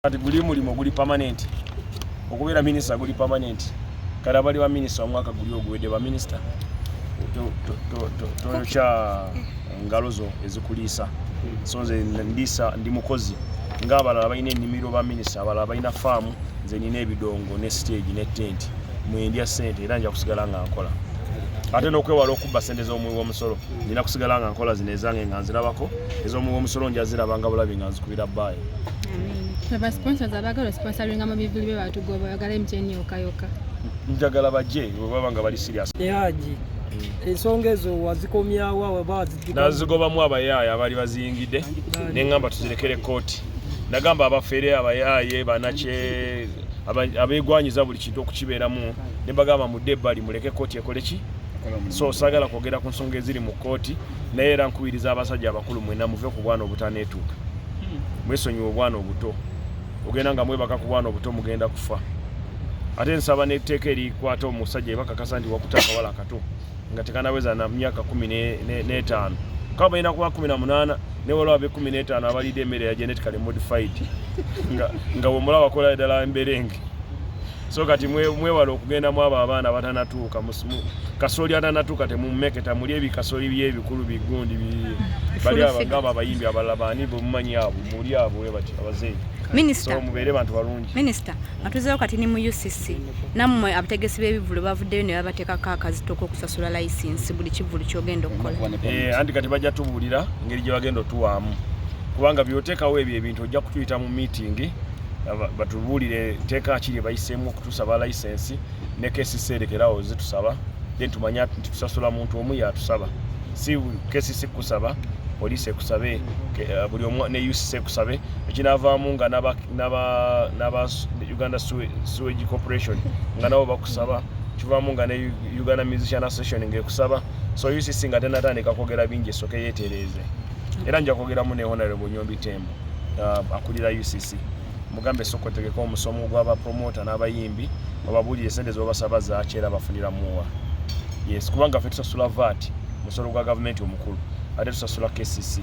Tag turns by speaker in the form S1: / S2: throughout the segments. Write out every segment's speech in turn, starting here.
S1: Kati guli mulimu guli permanent, okubeera minisita guli permanent. Kati abali ba minisita omwaka guli oguwedde, ba minisita toyokya ngalo zo ezikuliisa. So nze ndiisa, ndi mukozi ng'abalala balina ennimiro, ba minisita abalala balina faamu, nze nina ebidongo ne stage ne tent mwendya sente, era nja kusigala nga nkola. Ate n'okwewala okubba sente z'omuwi w'omusolo, nina kusigala nga nkola zino ezange nga nzirabako. Ez'omuwi w'omusolo nja zirabanga bulabi nga nzikubira bbaayi.
S2: Ba sponsors abaagala osponsoringa mu bivvulu bye batugoba, oyagala MTN yokka yokka?
S1: Njagala bajje bwe baba nga bali serious.
S3: Ne Haji, ensonga ezo wazikomyawo oba wazijjuka?
S1: Nazigobamu abayaaye abaali baziyingidde, neŋŋamba tuzirekere kooti. Nagamba abafere, abayaaye, banakye abeegwanyiza buli kintu okukibeeramu, ne bagamba mudde ebbali, muleke kooti ekole ki. So saagala kwogera ku nsonga eziri mu kooti, naye era nkubiriza abasajja abakulu mwena muve ku bwana obutaneetuuka, mwesonyiwe obwana obuto. Ogenda nga mwebaka ku bwana obuto, mugenda kufa. Ate nsaba n'etteeka erikwata omusajja ebakakasa nti wakuta akawala akato nga tekanaweza na myaka 15, kaba balina kuba 18, ne waliwo ab'e 15 abalidde emmere ya genetically modified nga bwemulaba bakola ddala emberenge. So kati mwewale okugendamu abo abaana abatanatuuka. Kasooli atanatuuka temumumeketa, muli ebikasooli byebikulu bigundi bali abagamba abayimbi abalala baani bwemumanyi abo, muli abo we bati abazeeyi.
S4: Minisita.
S1: So mubeere bantu balungi.
S4: Minisita, nga tuzeewo kati ni mu UCC, nammwe abategesi b'ebivvulu bavuddeyo ne babateekako akazito k'okusasula layisinsi buli kivvulu ky'ogenda okukola.
S1: Anti kati bajja tubuulira engeri gye bagenda otuwaamu, kubanga byoteekawo ebyo ebintu ojja kutuyita mu meeting batubuulire teeka ki lye bayiseemu okutusaba layisensi ne KCC erekerawo zitusaba, then tumanye nti tusasula muntu omu yatusaba, si KCC kusaba, poliisi ekusabe, buli omu ne UCC ekusabe, ekinavaamu nga n'aba Uganda Sewage Corporation nga nabo bakusaba, kivaamu nga ne Uganda Musician Association ng'ekusaba. So UCC nga tenatandika kwogera bingi, esooke yeetereeze. Era nja kwogeramu ne Honorable Nyombi Tembo, akulira UCC, mugambe sooka otegeke omusomo gw'abapromota n'abayimbi, obabuulire esente z'obasaba zaaki era bafuniramuwa. Yes, kubanga ffe tusasula VAT, musolo gwa gavumenti omukulu, ate tusasula KCC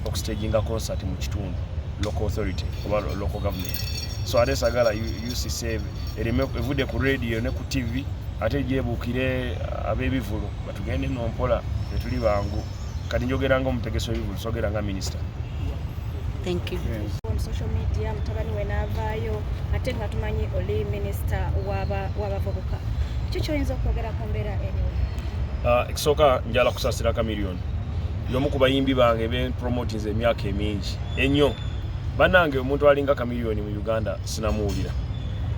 S1: okustaginga concert mu kitundu, local authority oba local government. So ate sagala UCC ereme evudde ku radio ne ku TV ate gyebuukire ab'ebivulu. Batugende nno mpola, tetuli bangu. Kati njogera nga omutegesi w'ebivulu, sogera nga minisita.
S4: Thank you.
S5: On social media mutabani we n'avaayo, ate nga tumanyi oli minisita w'abavubuka, ki kyoyinza okwogera ku mbeera eriwo?
S1: Ekisooka njala kusaasira Chameleone, y'omu ku bayimbi bange benpromotinze emyaka emingi ennyo. Bannange, omuntu alinga Chameleone mu Uganda sinamuwulira.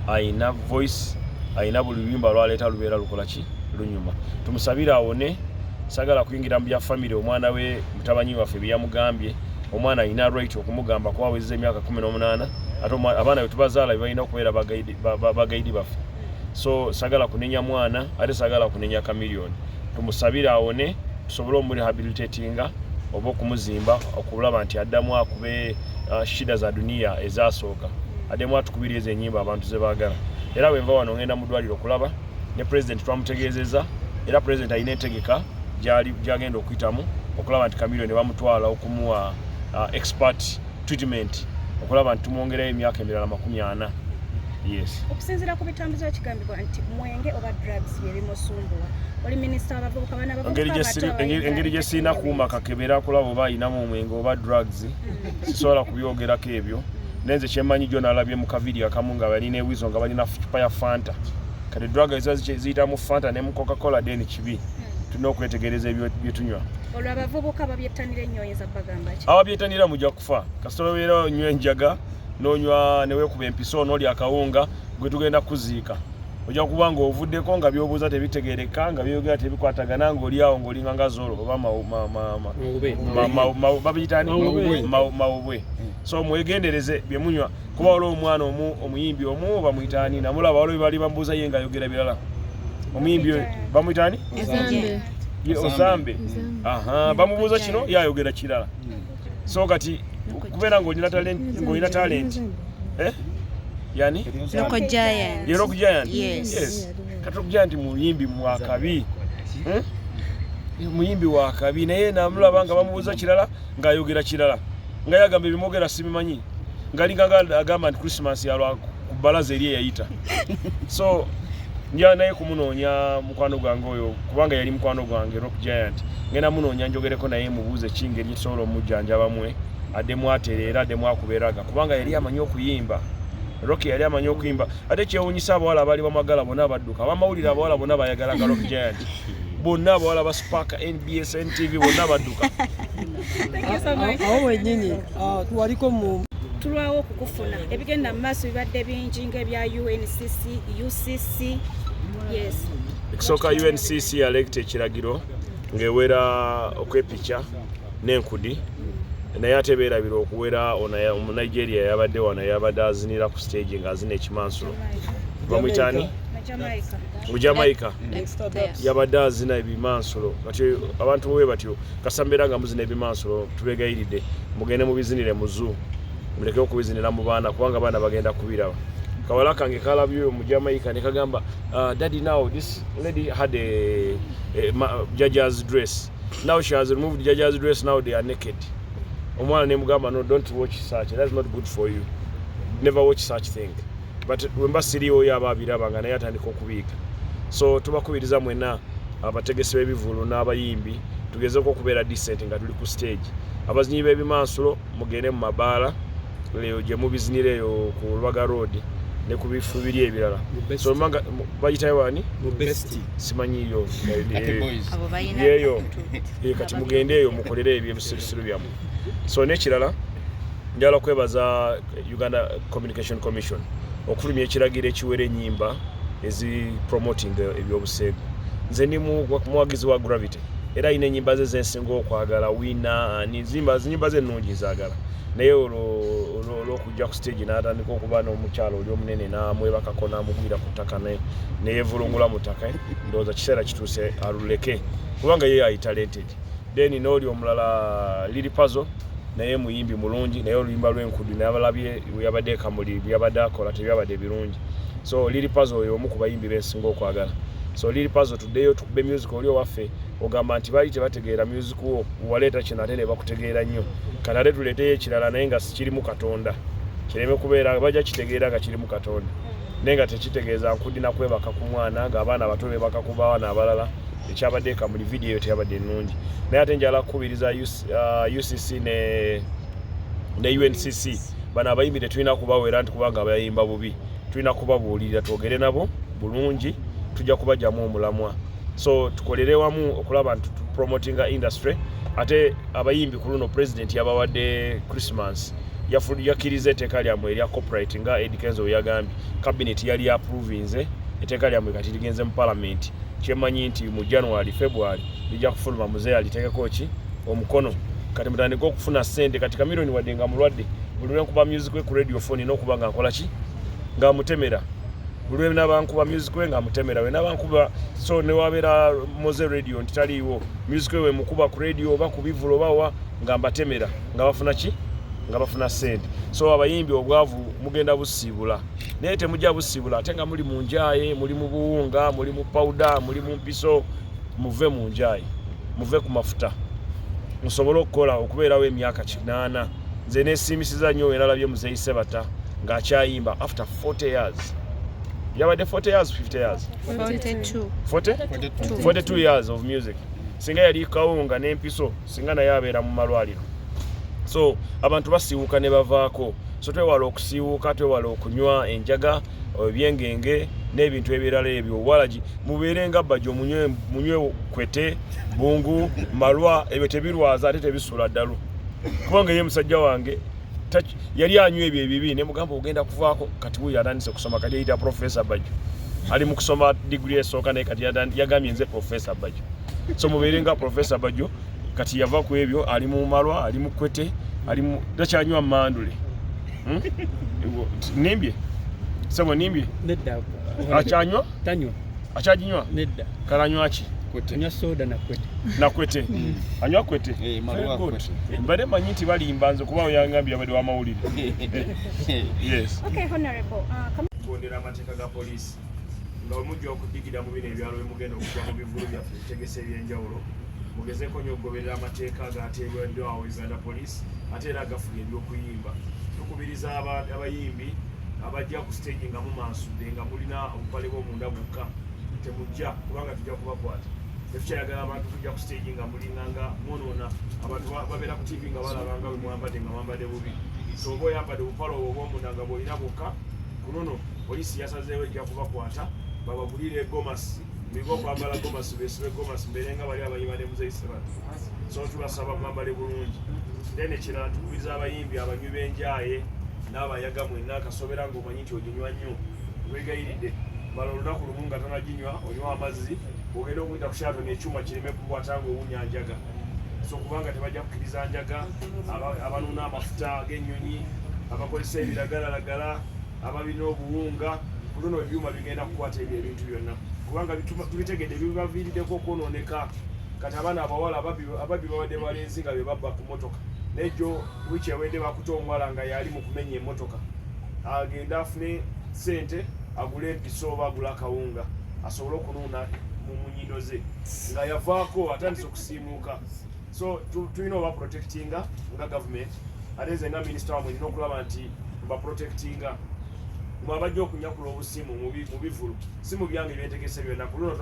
S1: Ayina voice, ayina buli luyimba lwaleeta lubeera lukola ki, lunyuma. Tumusabire awone. Sagala kuyingira mu bya famire, omwana we, mutabanyi waffe byeyamugambye. Omwana alina right okumugamba kuba awezeza emyaka 18, ate abaana bwe tubazaala bebalina okubeera bagaidi baffe. So sagala kunenya mwana, ate sagala kunenya Chameleone. Tumusabire awone, tusobole omurehabilitatinga oba okumuzimba okulaba nti addamu akube shida za duniya ezasooka, addemu atukubira ezo enyimba abantu ze baagala. Era bwenva wano ngenda mu ddwaliro okulaba ne president. Twamutegeezezza, era president alina entegeka gyagenda okuyitamu okulaba nti Chameleone bamutwala okumuwa expert treatment okulaba nti tumwongerayo emyaka emirala 40. Yes.
S5: Okusinziira ku bitambuzo, kigambibwa nti mwenge oba drugs bye bimusumbuwa. Oli minisita w'abavubuka, bana abavubuka
S1: Engeri gye
S5: abato
S1: engeri gye sirina kuuma kakebera kulaba oba ayinamu omwenge oba drugs, sisobola kubyogerako ebyo. Naye nze kyemmanyi, gyo nalabye mu kavidiyo akamu nga balina ewizo nga balina cupa ya Fanta. Kati drug eziba ziyita mu Fanta ne mu Coca-Cola, then kibi. Tulina okwetegereza ebyo bye tunywa.
S5: Olwo abavubuka babyettanira ennyo, oyinza bagamba ki?
S1: Ababyettanira mujja kufa. Kasita obeera onywa enjaga n'onywa neweekuba empiso n'olya akawunga, gwe tugenda kuziika. Ojja kuba ng'ovuddeko nga by'obuuza tebitegeereka, nga by'oyogera tebikwatagana, ng'oli awo ng'olinga nga zolo oba
S6: Mawube.
S1: Babiyita ani?
S6: Mawubwe.
S1: Mawubwe. So mwegendereze bye munywa, kuba waliwo omwana omu, omuyimbi omu bamuyita ani, namulaba waliwo bali bamubuuza, ye ng'ayogera birala. Omuyimbi oyo bamuyita ani?
S2: Ozambe.
S1: Ye Ozambe. Aha, bamubuuza kino, ye ayogera kirala. So kati kubeera ng'olina talent, ng'olina talent, eh? Yani?
S4: Local Giant.
S1: Ye Rock Giant.
S4: Yes.
S1: Yes. Kati Rock Giant muyimbi mwakabi. Eh? Muyimbi wakabi, naye namulaba nga bamubuuza kirala ng'ayogera kirala, nga yagamba ebimwogera sibimanyi. Ngalinga agamba nti Christmas yalwa ku bbalaza eri eyayita. So nja naye kumunoonya mukwano gwange oyo, kubanga yali mukwano gwange Rock Giant. Ngenda munoonya njogereko naye, mubuuze ki ngeri tusobola omujjanjabamu addemu atereera, addemu akubeeraga, kubanga yali amanyi okuyimba. Rock yali amanyi okuyimba. Ate kyewunyisa, abawala abaali bamwagala bonna badduka. Abamawulire, abawala bonna bayagalanga Rock Giant, bonna abawala ba Spark, NBS, NTV, bonna badduka.
S3: Awo wennyini waliko mu
S5: Tulwawo okukufuna. Ebigenda mu maaso bibadde bingi ng'ebya UNCC, UCC, yes.
S1: Ekisooka, UNCC yaleeta ekiragiro ng'ewera okwepica n'enkudi, naye ate beerabira okuwera ono Omunigeria yabadde wano, yabadde azinira ku stage ng'azina ekimansulo. Bamuyitaani?
S5: Jamaica.
S1: Mu Jamaica.
S3: Dexter Daps.
S1: Yabadde azina ebimansulo. Kati abantu bwe batyo kasambeera nga muzina ebimansulo, tubegayiridde mugende mubizinire mu zoo, muleke okubizinira mu baana, kubanga abaana bagenda kubiraba. Kawala kange kalabye oyo mu Jamaica ne kagamba, "Daddy, now this lady had a judge's dress. Now she has removed judge's dress. Now they are naked." Omwana nemugamba, "No, don't watch such. That's not good for you. Never watch such thing." But wemba siriiwo, yo aba abiraba nga naye atandika okubiika. So tubakubiriza mwenna abategesi b'ebivulu n'abayimbi, tugezeko okubeera decent nga tuli ku stage. Abazinyi b'ebimansulo, mugende mu mabaala eyo gye mubizinira, eyo ku Lwaga Road ne ku bifu biri ebirala. So manga bayitayo wani?
S6: Mu Best.
S1: Simanyiyo.
S6: Ate boys.
S4: Abo balina
S1: Yeeyo. Kati mugende eyo mukolere ebyo ebisirusiru byammwe. So n'ekirala, njagala kwebaza Uganda Communication Commission okufulumya ekiragiro ekiwera ennyimba ezi promoting ebyobuseegu. Nze ndi muwagizi wa Gravity, era alina ennyimba ze zensinga okwagala, wina ani zinyimba ze ennungi nzaagala, naye olw'okujja ku stage n'atandika okuba n'omukyalo oli omunene n'amwebakako n'amugwira ku ttaka neyevulungula mu ttaka, ndowooza kiseera kituuse aluleke, kubanga ye ali talented. Then n'oli omulala Lil Pazo, naye muyimbi mulungi, naye oluyimba lw'enkudu nabalabye yabadde Kamuli, byabadde akola tebyabadde birungi. So Lil Pazo oyo omu ku bayimbi bensinga okwagala. So Lil Pazo, tuddeyo tukube music oli owaffe. Ogamba nti baali tebategeera music wo, waleeta kino ate ne bakutegeera nnyo. Kati ate tuleeteyo ekirala, naye nga kirimu Katonda, kireme kubeera bajja kitegeera nga kirimu Katonda, naye nga tekitegeeza nkudi na kwebaka ku mwana ng'abaana bato bebaka ku baana abalala. Ekyabadde Kamuli, vidiyo eyo teyabadde ennungi. Naye ate njala kukubiriza UCC ne UNCC, bano abayimbi tetulina kubawera nti kubanga bayimba bubi. Tulina kubabuulirira, twogere nabo bulungi, tujja kubajjamu omulamwa. So tukolere wamu okulaba nti tupromotinga industry. Ate abayimbi, ku luno president yabawadde Christmas, yakkiriza etteeka lyammwe erya copyright. Nga Eddy Kenzo bwe yagambye, cabinet yali approvinze etteeka lyammwe, kati ligenze mu parliament. Kyemanyi nti mu January, February lijja kufuluma, muzeeyi aliteekeko ki omukono. Kati mutandike okufuna ssente. Kati Chameleone wadde nga mulwadde, buli lwenkuba music we ku radio phone n'okuba nga nkola ki, nga mutemera. Buli lwenaba nkuba music we nga mutemera, wenaba nkuba. So newabeera Moze Radio nti taliiwo, music we wemukuba ku radio oba ku bivulo oba wa, nga mbatemera, nga bafuna ki, nga bafuna ssente. So abayimbi, obwavu mugenda busiibula, naye temujja busiibula ate nga muli mu njaye, muli mu buwunga, muli mu pawuda, muli mu mpiso. Muve mu njaye, muve ku mafuta, musobole okukola okubeerawo emyaka 80. Nze nesiimisiza nnyo wenalabye muzeeyi Sebata ng'akyayimba after 40 years. Yabadde 40 years, 50 years?
S4: 42.
S1: 40? 42 years of music. Singa yali kawunga n'empiso, singa naye abeera mu malwaliro. So abantu basiiwuuka ne bavaako. So twewala okusiiwuuka, twewala okunywa enjaga, ebyengenge n'ebintu ebirala ebyo. Walagi mubeere nga Bajjo, munywe kwete, bungu, malwa, ebyo tebirwaza ate tebisuula ddalu. Kubanga ye musajja wange yali anywa ebyo ebibi, ne mugamba ogenda kuvaako. Kati wuyo atandise okusoma, kati eyita Professor Bajjo, ali mu kusoma digiri esooka, naye kati yagambye, "Nze Professor Bajjo." So mubeere nga Professor Bajjo, kati yava ku ebyo, ali mu malwa, ali mu kwete, ali mu takyanywa mandule. Nimbye sebo? Nimbye?
S3: Nedda.
S1: Akyanywa?
S3: Tanywa.
S1: Akyaginywa?
S3: Nedda.
S1: Kalanywa ki?
S3: Anywa soda na kwete.
S1: Nakwete, anywa kwete.
S6: Eh, malwa.
S1: Very good.
S6: Kwete.
S1: Mbadde manyi nti balimba nze, kuba yangambye yabadde wamawulire. Yes.
S5: Okay, Honorable.
S1: Gondera amateeka ga poliisi nga wemujja okudigira mu bino ebyalo bemugenda okujja mu bivulu byaffe ebitegese ebyenjawulo. Mugezeeko nnyo okugoberera amateeka agateebweddwawo Uganda Police, ate era agafuga ebyokuyimba. Tukubiriza abayimbi abajja ku stage nga mumansudde, nga mulina obupale bw'omunda bwokka, temujja, kubanga tujja kubakwata. Tetukyayagala abantu kujja ku stage nga mulinga nga mwonoona abantu. Babeera ku TV nga balaba nga bwe mwambadde, nga mwambadde bubi. So oba oyambadde obupale obwo obwomunda nga bwolina bwokka, ku luno poliisi yasazeewo ejja kubakwata. Babagulire gomasi, muyige okwambala gomasi, besibe gomasi, mbeere nga bali abayimba ne Muzeyi Sebatta. So tubasaba mwambale bulungi. Then ekirala, tukubiriza abayimbi abanywi b'enjaaye n'abayaga mwenna, akasobera ng'omanyi nti oginywa nnyo, wegayiridde, mala olunaku lumu nga tonaginywa, onywa amazzi, ogenda okuyita ku Sheraton ekyuma kireme kukwata ng'owunya njaga. So kubanga tebajja kukkiriza njaga, abanuuna amafuta g'ennyonyi, abakozesa ebiragalalagala, ababina obuwunga, ku luno ebyuma bigenda kukwata ebyo ebintu byonna, kubanga tubitegedde bibaviiriddeko okwonooneka. Kati abaana abawala ababbi babadde balenzi nga be babba ku motoka. Nejjo wiiki ewedde bakuta omuwala nga yali mu kumenya emmotoka agende afune sente agule empiso oba agule akawunga asobole okunuuna mu munyindo ze, nga yavaako atandise okusiimuuka. So tulina oba protectinga nga government, ate nze nga minisita wamwe nina okulaba nti mbaprotectinga. Mwe abajja okunyakula obusimu mu bivulu, si mu byange byentegese byonna, ku luno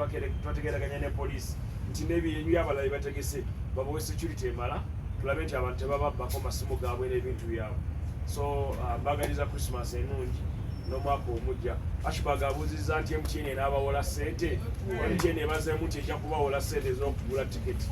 S1: twategeraganya ne poliisi nti n'ebyabalala byebategese babawe security emala, tulabe nti abantu tebababbako masimu gaabwe n'ebintu byabwe. So mbagaliza Christmas ennungi n'omwaka omujja. Ashbag abuuzizza nti MTN enaabawola ssente. MTN ebazeemu nti ejja kubawola ssente ez'okugula tiketi.